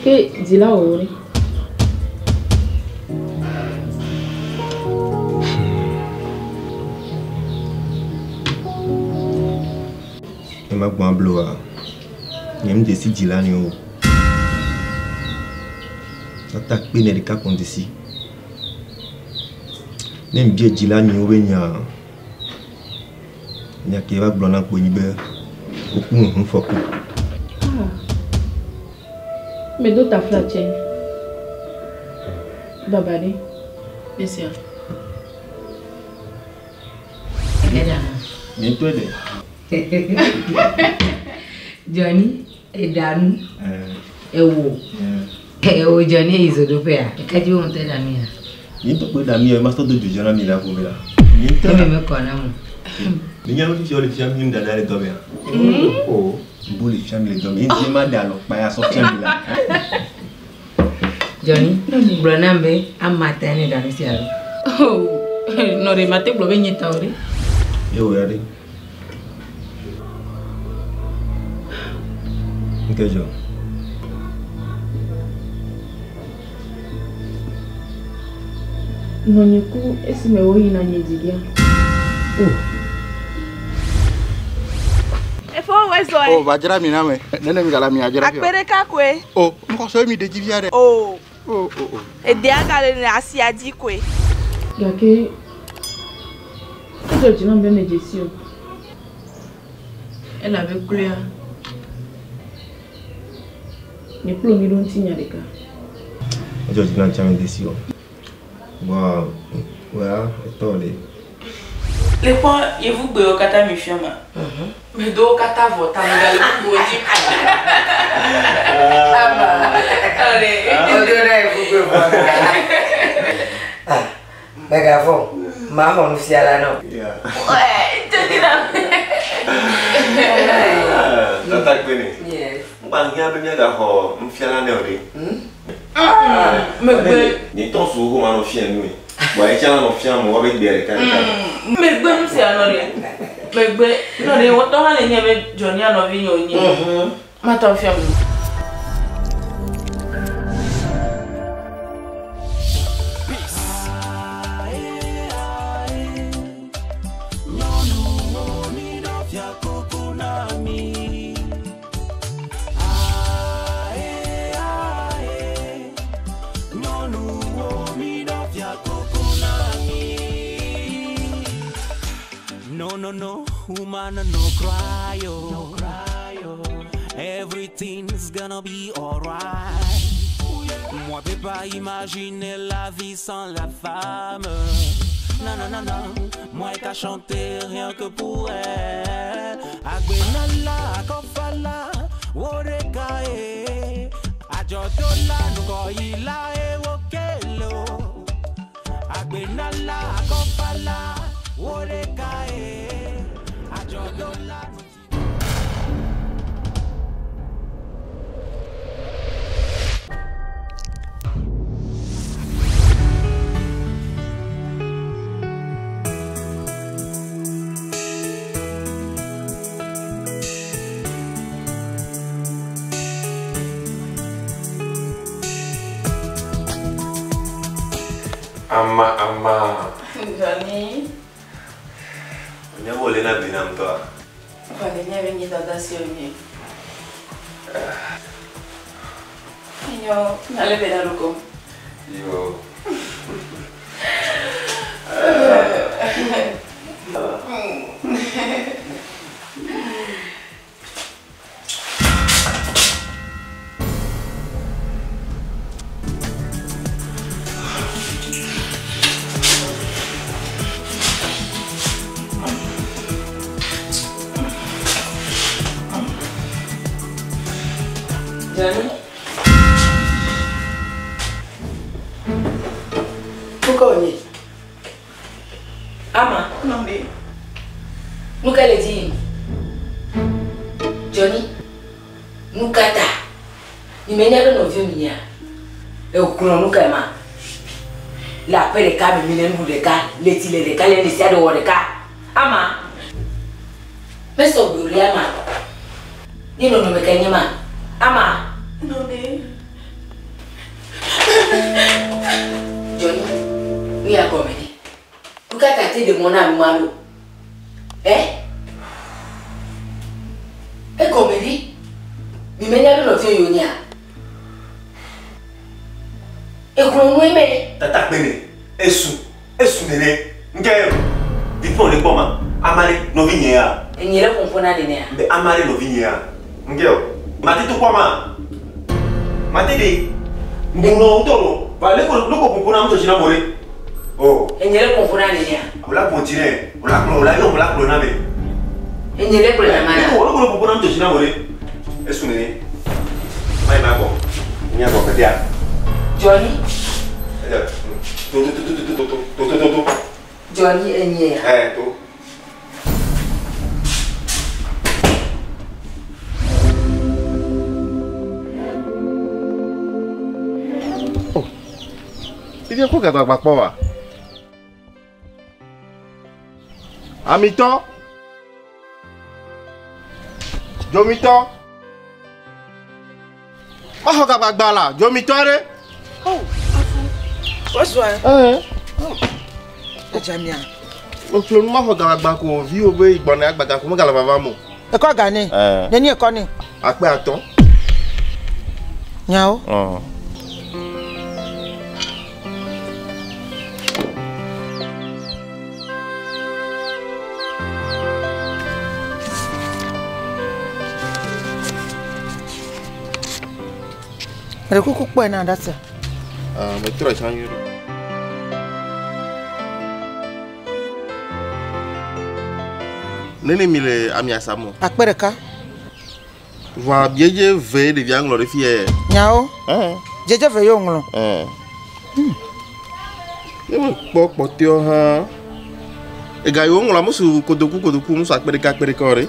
Ke dzilawo ɖe. Ne megbɔ̃ abloa, nye ŋdze si dzila ni o. Tata kpe ne ɖeka ko ŋdze si. Ne ŋbia dzila nyiwo be nya, nya ke va gblɔ na kpo nyi be woku ŋu fɔku. Ah. Medo tafla tse. Baba ɖe. Esia. Nye ŋutɔe ɖe. Johnny, eɖa nu. Ewo. Ewo Johnny eyi zoɖoƒea. Eke dzi wo ŋutɔ ɖa nu ya. Nye ŋutɔ koe ɖa nu ya, masɔ do dzodzɔ na mi le aƒome la. Nye ŋutɔ. Eme mekɔ na mo. Minya nu fifia wole fia mi nuɖaɖa le dɔmea? O, ŋbu le fia mi le dɔme. Ŋdi ma ɖe alɔkpa ya sɔ fia mi la. Johnny, gblɔ nam be ama ta ne ɖa nu sia ɖo. Oh, nɔ ɖe mate gblɔ be nye ta o ɖe. Ye wò ya ɖe. Nke dzɔ. Nɔnye ku esime woyina nye dzigea. Oh. Efo wɔ zɔ. O va dzra mi na me. Nene mi gala mi adzra fi. Akpe ɖeka koe. O ŋkɔsɔ mi ɖe dzi fia ɖe. O. O o o. Edea gale le asia dzi koe. Gake edzɔ dzi nam be medze si o. Elabe kloea, nye kple wò míeɖo ŋutinya ɖeka. Edzɔ dzi nam tsã medze si o. Vɔa wò ya etɔ ɖe. Le kpɔ yevugbewo katã mi fiɔ ma. Medo wo katã vɔ ta megale bubuwo dzi. Ama. Odo na yevugbe vɔ. Megavɔ. Maxɔ nufiala na wò. Tata kpe ne. Yes. Ŋgba hiã be míagaxɔ nufiala nɛ o ɖe. Megbe. Nye ŋutɔ su xoxo manɔ fia nue. Vɔa etsa la nɔ fia me woabe gbea ɖeka ɖeka. Megbe nu sia nɔ ɖe. Megbe nɔ ɖe wotɔ hã le nye be Johnny nɔvi nye wònye. Matɔ fia me. No, no, no, woman, no cry, oh. No cry, oh. Everything's gonna be alright. Moi, peux pas imaginer la vie sans la femme. Non, non, non, non, moi qu'à chanter rien que pour elle. Agbenala, akofala, woreka, eh. Ajodola, nukoila, eh, wokelo. Agbenala, akofala, woreka, eh. Ajodola, Ama ama. Johnny. Nye wo le na bina ŋutɔa. Vale, nye be nye dada si wònye. Enyo, ale be na ɖokɔ. Yo. Johnny. Pourquoi on y est? Ama. Non mais. Nu ka le dzi? Johnny. Nu ka ta? Mi menya be nɔviwo mi nyea? Eglɔ̃ nu ka ma? Le aƒe ɖeka me mi le nu ɖu ɖeka, le tsi le ɖeka, le nu sia ɖe wɔ ɖeka. Ama. Mesɔ gbe o ɖe ama. Ye nɔnɔme ka nye ma? Ama. Non mais. ɖe mɔ na nua ɖo? Ɛ? Egɔme ɖe? Mi menya be nɔviwo yewo nyea? Exlɔ̃ nue me. Tata kpe ne esu esu nene ŋkɛ vifɔn le kpɔ ma ama ɖe nɔvi nye ya. Enye le ƒoƒo na nenea. Be ama ɖe nɔvi nye ya ŋkɛ o mate to kpɔ ma mate ɖe ŋkunɔ ŋutɔ lo va leko leko ƒoƒo na ŋutɔ tsi na mo ɖe o. Enye le ƒoƒo na nenea. O la ƒo tsi nɛ o la kplɔ o la yɔ o la kplɔ na me. Enye le kplɔ na ma na. Leko leko le ƒoƒo na ŋutɔ tsi na mo ɖe esu nene mayi ma gbɔ nya gbɔ petea. Johnny. To to to to to to to to to. Johnny enye ya. Ɛ to. Fifia ko gagbagba kpɔ wa. Amitɔ. Dzomitɔ. Maxɔ gagbagba la, dzomitɔ ɖe. Oh, afu. Wozɔa. Ɛɛ. Edzamia. Meƒle nu maxɔ gagbagba ko viwo be gbɔna agbaga ko megale vavam o. Ekɔ ga nɛ. Ɛɛ. Neni ekɔ nɛ. Akpe atɔ̃. Nyawo. Ɔ. Meɖe kuku kpɔe na ɖa se. Aa metrɔ tsã nyuie ɖo. Nene mi le amia sa mo. Akpe ɖeka. Vɔa biedze ve ɖevia ŋlɔ ɖe fi yɛ. Nyawo. Ɛɛ. Dzedze ve yewo ŋlɔ. Ɛɛ. Ne mekpɔ kpɔtɔewo hã. Ega yiwo ŋlɔa mesu kotoku kotoku mesu akpe ɖeka akpe ɖeka o ɖe.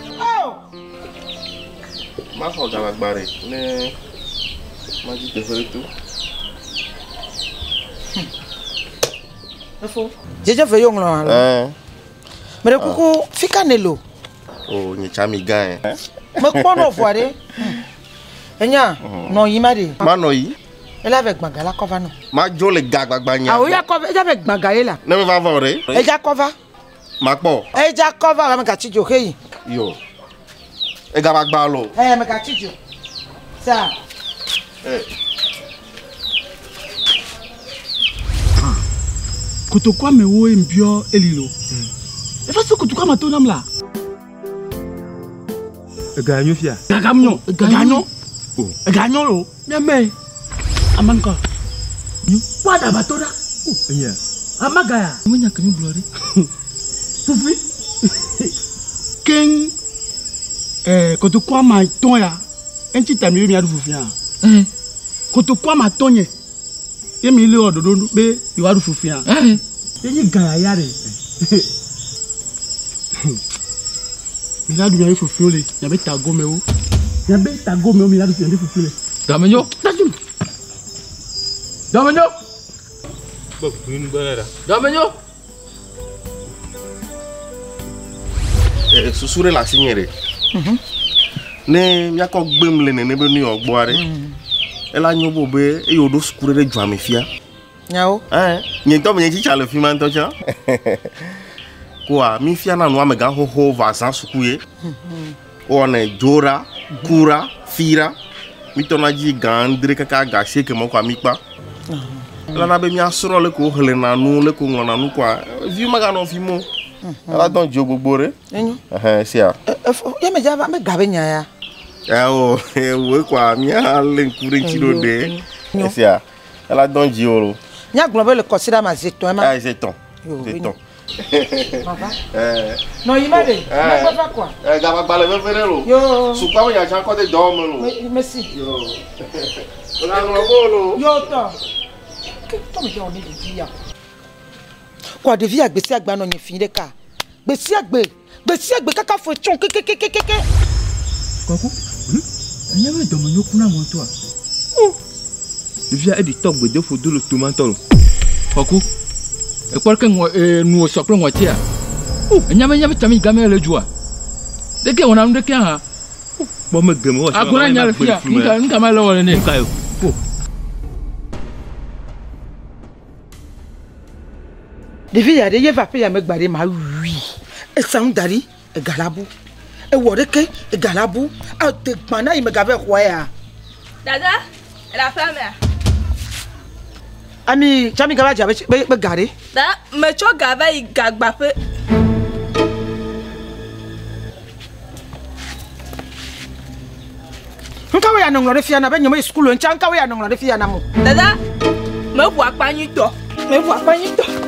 Maxɔ gagbagba ɖe ne madzi teƒe ɖe to. Efo. Dzedze ve yewo ŋlɔ alo. Ɛɛ. Meɖe kuku fi ka ne lo. O nye tsã mi gã yɛ. Mekpɔ nɔ vɔa ɖe. Enya nɔ yi ma ɖe. Manɔ yi. Ela ve gbãga la kɔ va nɔ. Madzo le gagbagba nya. Awo ya kɔ va edza ve gbãga ye la. Ne meva vɔ ɖe. Edza kɔ va. Makpɔ. Edza kɔ va ame gatsi dzo xeyi. Yo. Egagbagba lo. Ɛ me gatsi dzo. Sa. Ɛ. Kotoku amewo ye ŋbiɔ eli lo. Efa se kotoku ame to nam la. Ega nyo fia. Gaga nyo, ega nyo. Ega nyo lo. Miame. Amanka. Kpɔ aɖaba to ɖa. Enya. Amaga ya. Menya ke mi gblɔ ɖe. Fufi. Keŋ. Ɛɛ kotoku ame atɔ̃ ya. Eŋuti ta mi be miaɖu fufia. Kotoku ame atɔ̃ nye. Ye mi le wɔ ɖoɖo be yewoaɖu fufia. Ye nyi gã yaya ɖe. Mi la ɖu miabe fufuiwo le miabe tagomewo. Miabe tagomewo mi la ɖu miabe fufuiwo le. Dɔmenyo. Dɔmenyo. Dɔmenyo. Ɛ susu ɖe le asinye ɖe. Ne míakɔ gbem le nene be nu yɔ gbɔa ɖe. Ela nyo bo be eye woɖo suku ɖe ɖe dua me fia. Nyawo. Ɛɛ nye ŋutɔ menye tsitsa le fi ma ŋutɔ tsã. Koa mi fiana nu amegã xoxo va zã suku ye. Wowɔnɛ dzora, kura, fira. Mi tɔna dzi gã andre kaka ga asieke me koa mi kpa. Elana be míasrɔ̃ leke woxlẽna nu, leke woŋlɔna nu koa viwo meganɔ fi mo. Ela dɔn dzo gbogbo ɖe. Enyo. Ɛhɛn sia. Efo ye me dza va me ga be nya ya. Awo woe koa míalé ŋku ɖe ŋuti ɖo ɖe. Esia ela dɔn dzi wo lo. Nyagblɔ be le kɔsiɖa ma zi etɔ̃ ema. Ah zi etɔ̃. Yo, Zi etɔ̃. Mava. Ɛɛ. Nɔ yi ma ɖe. Ɛɛ. Megbe va koa. Ɛ gagbagba le veve ɖe lo. Yo. Sukua me nyatsã kɔ de dɔwɔme lo. Me mesi. Yo. Megaŋlɔ bo lo. Yo tɔ. Ke tɔ me dze wɔ ne ɖevi ya. Kɔa ɖevi ya gbe sia gbe anɔ nye fi ɖeka. Gbe sia gbe. Gbe sia gbe kaka fɔ tsɔ kekekekeke. Kɔku. Enye be dɔmenyo kuna ŋutɔa. Ɖevia eɖi tɔ gbedeƒo do le toma ŋutɔ lo. Kɔku. Ekpɔ ɖeke ŋɔ ee nuwò sɔ kple ŋɔtia. Enya be nya be tsami game le dzoa. Ɖeke wɔna nu ɖeke hã. Kpɔ me geme wɔ. Agona nya le fia. Nuka nuka ma le wɔ nene. Nuka yo. Ɖevi ya ɖe ye va aƒe ya me gba ɖe ma wui. Esa nu da ɖi ega la bu. Ewɔ ɖeke ega la bu. Ede gbã na yi megava xɔa ya. Dada, ele aƒea mea? Ami tsami gava dza be be ga ɖe. Dada, metsɔ ga va yi gagbaƒe. Nka wo ya nɔŋlɔ ɖe fia na be nye me yi sukulu ŋtsa nka wo ya nɔŋlɔ ɖe fia na mo. Dada, meʋu akpa nyuitɔ. Meʋu akpa nyuitɔ.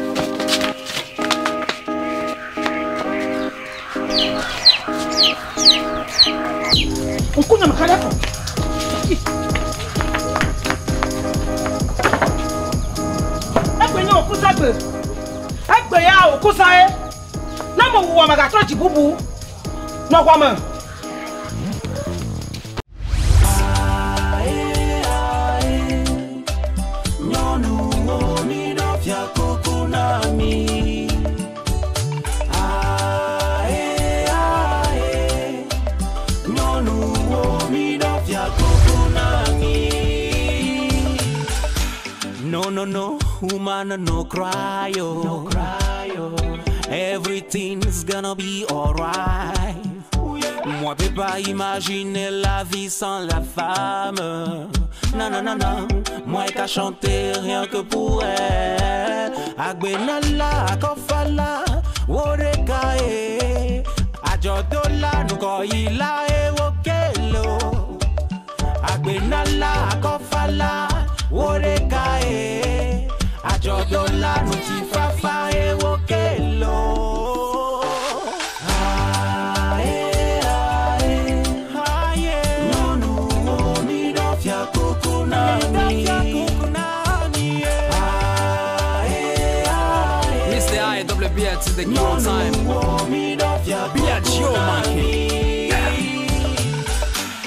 Ŋkunye me xa ɖe kɔ. Egbe nye okusa gbe. Egbe ya okusa ye. Ne me wu ame gatrɔ dzi bubu. Nɔ xɔ me. No, no, no, woman, no cry, oh. No cry, oh. Everything's gonna be alright. Moi, peux pas imaginer la vie sans la femme. Non, non, non, non. Moi, qu'à chanter rien que pour elle. Agbenala, akofala, worekae. Ajodola, nukoila, ewokelo. Agbenala, akofala, worekae. Ajodola, nutifafa, ewokelo. Mr. I double B to the king on time. B.I.G.O. monkey.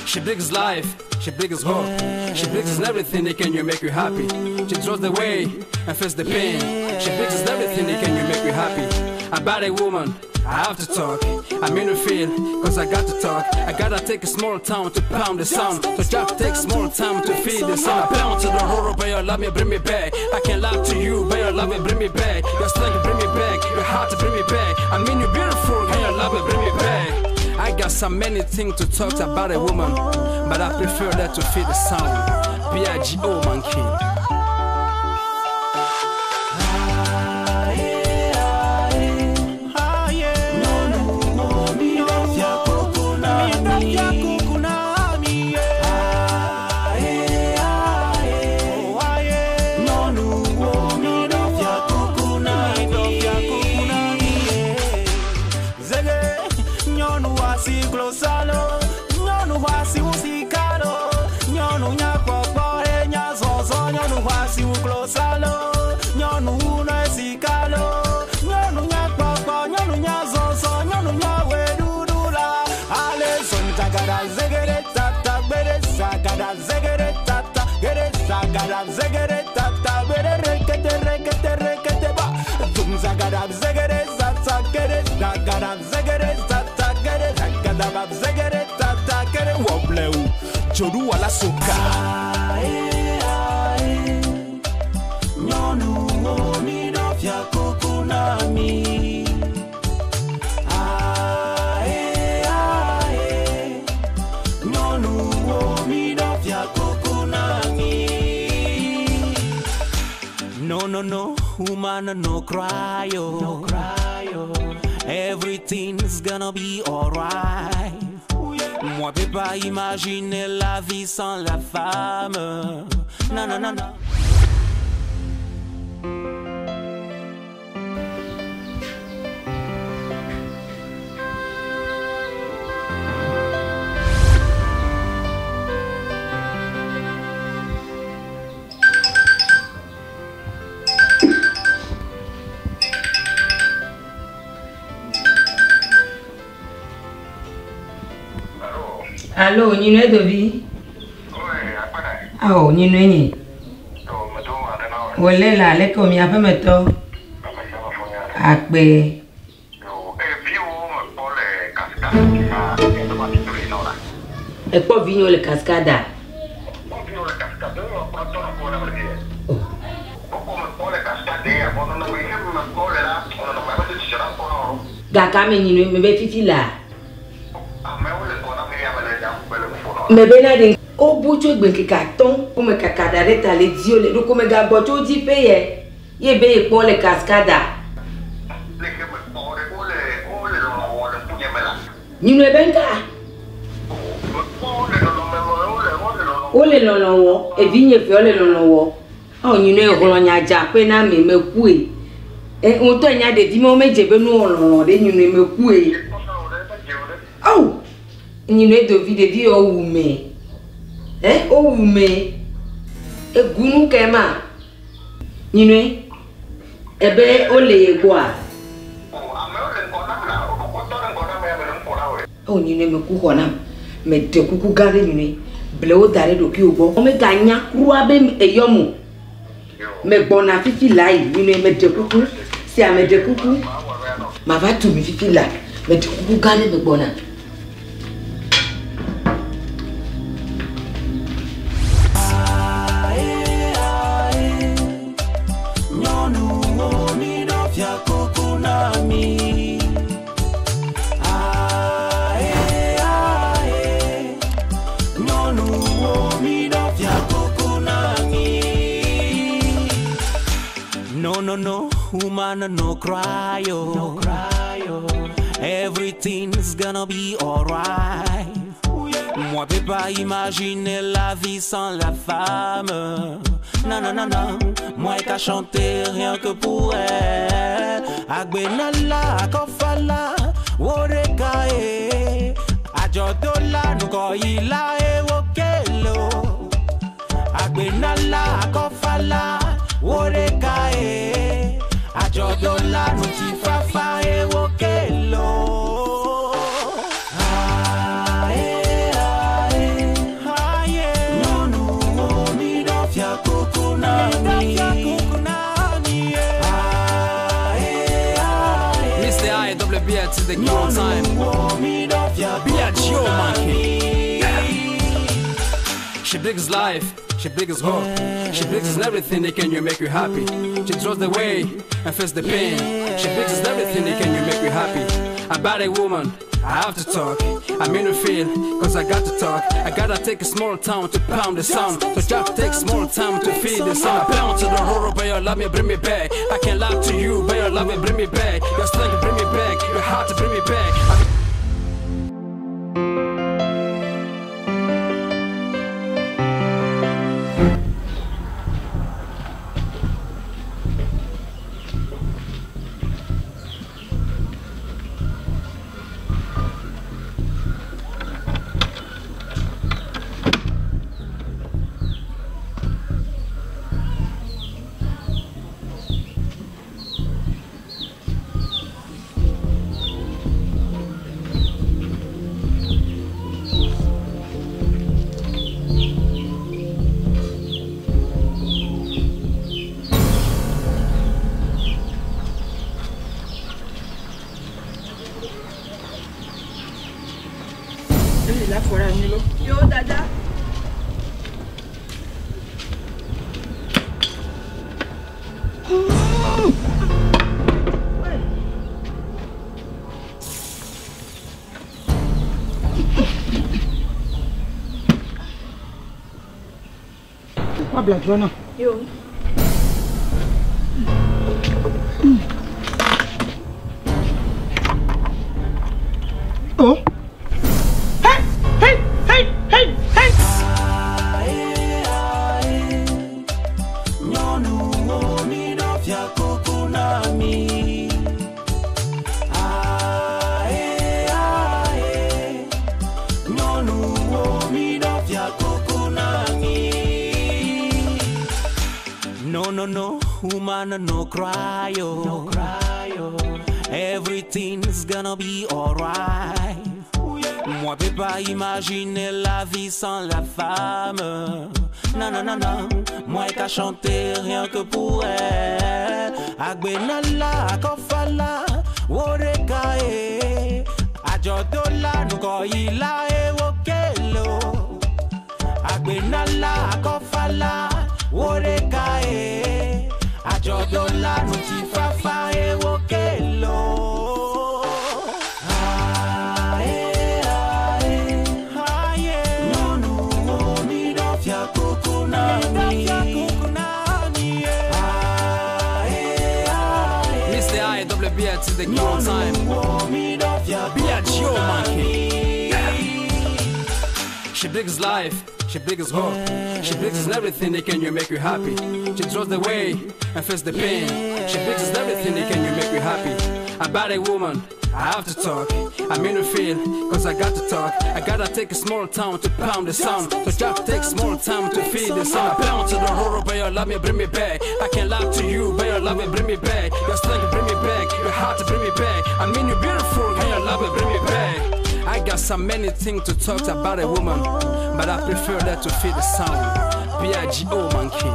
She brings life, she brings hope, she brings everything that can you make you happy. She draws the way and face the pain. She brings everything that can you make you happy. About a woman, I have to talk. I'm in the field, cause I got to talk. I gotta take a small time to pound the sound. So just take small time to feel the sound. I pound to the horror, but your love me, bring me back. I can lie to you, but your love me, bring me back. Your strength, bring me back. Your heart, bring me back. I mean, you're beautiful, can your love me, bring me back. I got so many things to talk about a woman, but I prefer that to feel the sound. B-I-G-O, monkey. Jodu wala soka. No, no, no, woman, no cry, oh. No cry, oh. Everything's gonna be alright. Moi, peux pas imaginer la vie sans la femme. Non, non, non, non. Allo, nyinue dovi? Awo, nyinue nye. Wòle le aleke o miaƒe metɔ? Akpe. Ekpɔ vinyewo le kaskada? Gake ame nyi me be fifi la. Me be na ɖe wobu tso egbe ŋkeke atɔ̃ wome kaka ɖa ɖe ta le dio le ɖoko megagbɔ tso dzi ƒe yɛ ye be yekpɔ le kaskada. Nyinɔe be ŋka. Wole lɔlɔ wɔ evi nye vewo le lɔlɔ wɔ. Ɔ nyinɔe hlɔ nya dza ƒe na me mekue. E ŋutɔ nya ɖevi me womedze be nu wɔ lɔlɔ ɖe nyinɔe mekue. Awu nyinɔe dovi ɖevi yɔ wu me. E wowu me. Egunu ke ma. Nyinɔe ebe wole ye gbɔa. Ɔ nyinɔe meku xɔ nam. Meɖe kuku gã ɖe nyinɔe. Ble wo da ɖe ɖokuiwo gbɔ. Womeganya kura be eyɔ mo. Megbɔna fifi la yi nyinɔe meɖe kuku. Sia meɖe kuku. Mava tu mi fifi la. Meɖe kuku gã ɖe megbɔna. Nyɔnuwo mi ɖo fiakuku na mi. Ae, ae. Nyɔnuwo mi ɖo fiakuku na mi. No, no, no, woman, no cry, oh. No cry, oh. Everything's gonna be alright. Moi, peux pas imaginer la vie sans la femme. Non, non, non, non. Moi, qu'à chanter rien que pour elle. Agbenala, akofala, woreka, eh. Ajodola, nukoyila, eh, wokelo. Agbenala, akofala, woreka, eh. Ajodola, nutifafa, eh, wokelo. Ae, ae, ae. Nyɔnuwo mi ɖo fiakuku na mi. Ae, ae. Mr. I double B to the Q on time. Nyɔnuwo mi ɖo Be a fiakuku Geo na monkey. mi. She brings life, she brings hope, she brings everything that can you make you happy. She draws the way and faces the pain. She brings everything that can you make you happy. About a woman, I have to talk. I'm in the field, cause I got to talk. I gotta take a small town to pound the sound. So just take small time to feel the sound. I bound to the horror, but your love me bring me back. I can't lie to you, but your love me bring me back. Your strength bring me back, your heart bring me back. I Ele la fɔra anyi lo. Yo dada. Wa bla jɔ na. Yo. Oh. Hey, hey, hey, hey, hey. Nyɔnuwo mi ɖo fiakuku na mi. Ae, ae. Nyɔnuwo mi ɖo fiakuku na mi. No, no, no, woman, no cry, oh. No cry, oh. Everything's gonna be alright. Moi, peux pas imaginer la vie sans la femme. Non, non, non, non. Moi, qu'à chanter rien que pour elle. Agbenala, akofala, woreka, eh. Ajodola, nukoyila, eh, wokelo. Agbenala, akofala, woreka, eh. Ajodola, nutifafa, eh, wokelo. to the Q on time. B.I.G.O. monkey. She brings life, she brings hope, she brings everything that can you make you happy. She draws the way and face the pain. She brings everything that can you make you happy. About a woman, I have to talk. I'm in the field, cause I got to talk. I gotta take a small town to pound the sound. So just take small time to feed the sound. I pound to the horror, but your love me, bring me back. I can lie to you, but your love me, bring me back. Your strength, bring me back. Your heart, bring me back. I mean, you're beautiful, can your love me, bring me back. I got so many things to talk about a woman, but I prefer that to feel the sound. B-I-G-O, monkey.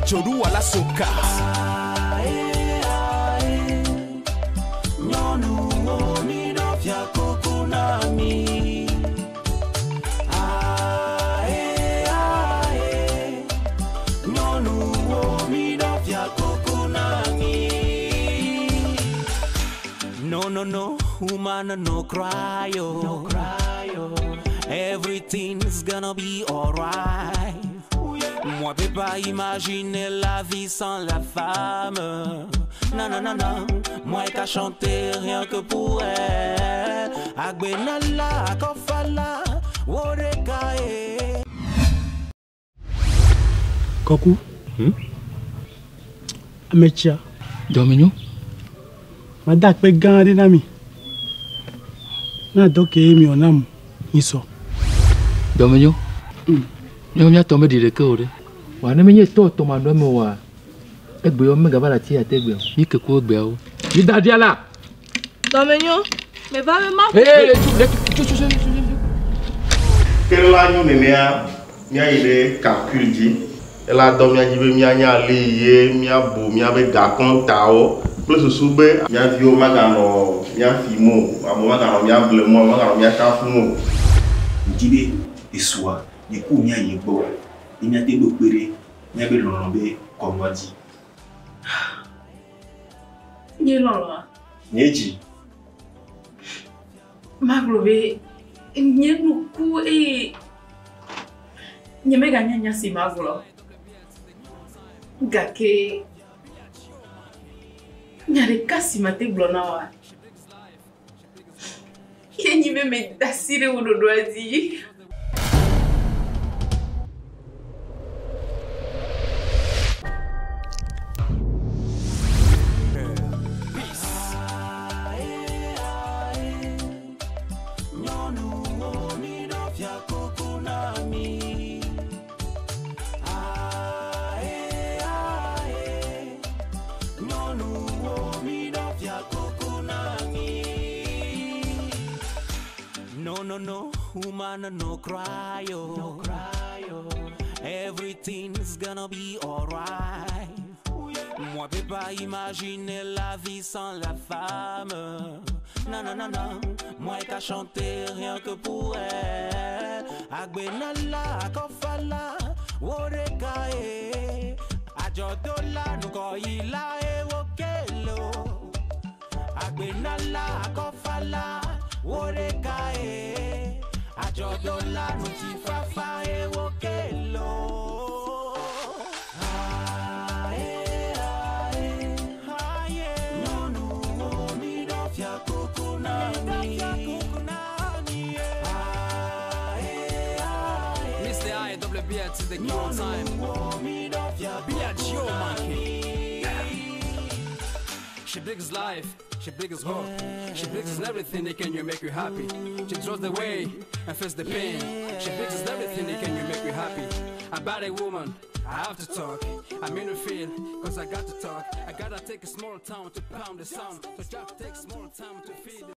Jodu wala soka. No, no, no, woman, no cry, oh. No cry, oh. Everything's gonna be alright. Moi, peux pas imaginer la vie sans la femme. Non, non, non, non. Moi, qu'à chanter rien que pour elle. Agbenala, akofala, worekae. Koku? Ametia. Domino? Mada akpe gã aɖe na mi. Na dɔ ke mi wɔ nam nyisɔ. Dɔmenyo. Míawo míatɔ meɖi ɖeke o ɖe. Wa ne menye tɔ tɔ ma nɔ eme oa, egbewo megava le ati ate gbe o. Mi ke ku egbeawo. Mi da ɖia la. Dɔmenyo, meva be ma. Ee, tso, tso, tso, tso, tso. Ke la nyo nenea, míayi ɖe calcul dzi. Ela dɔ mía dzi be míanya ale ye míabu míabe gakɔntawo kple susu be mía viwo maganɔ mía fim o, amewo maganɔ mía blem o, amewo maganɔ mía kafum o. Ŋdi be esua nye ku mía yi gbɔ ye míate ɖo kpe ɖe míabe lɔlɔ be kɔnua dzi. Nye lɔlɔa? Nye dzi. Magblɔ be nye nuku eye nye meganya nya si magblɔ. Gake nya ɖeka si mate gblɔ na woa, ye nyi be meda asi ɖe wò ɖoɖoa dzi. No, no, no, woman, no cry, oh. No cry, oh. Everything's gonna be alright. Moi, peux pas imaginer la vie sans la femme. Non, non, non, non. Moi, qu'à chanter rien que pour elle. Agbenala, akofala, worekae. Ajodola, nukoila, ewokelo. Agbenala, akofala, worekae. Ajodola, nutifafa, ewokelo. Mr. I W B to the Q on time. B.I.G.O. monkey. She brings life, she brings hope. She brings everything that can you make you happy. She draws the way and face the pain. She brings everything that can you make you happy. About a woman, I have to talk. I'm in the field, cause I got to talk. I gotta take a small town to pound the sound. So just take small time to feel the